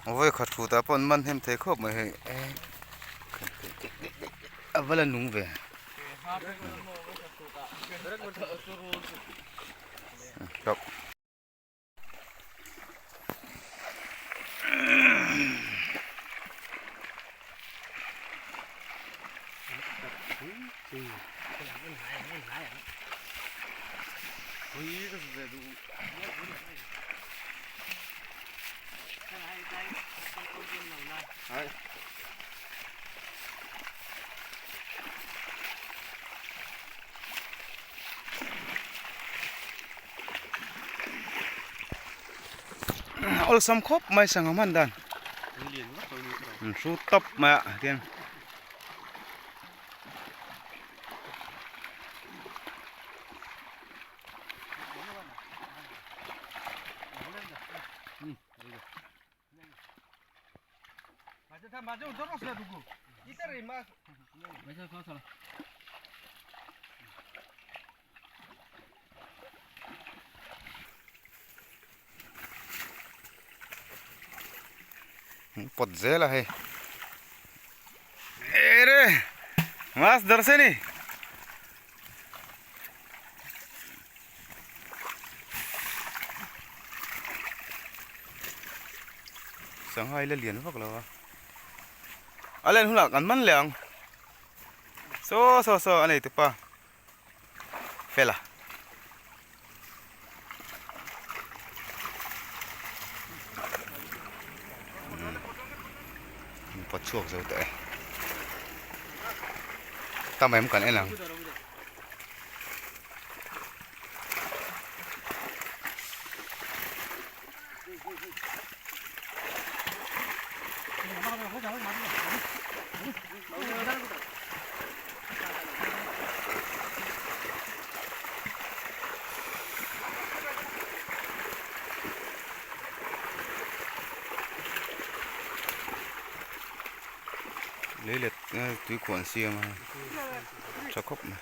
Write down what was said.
Vawi khat hrut ah pawh an man hnem thei khawp mai hei a va la nung ve. Awlsam khawp mai sangha hman dan hrut tawp mai ah hian. Pawt zel a hei ere mas darse ni sangha ila lian vak lo a a len hunah kan man leh ang saw saw saw a nei tupa fela pawt chhuak zo tawh e tam em kan en ang. Lei let tui khuah an siam a tha khawp mai.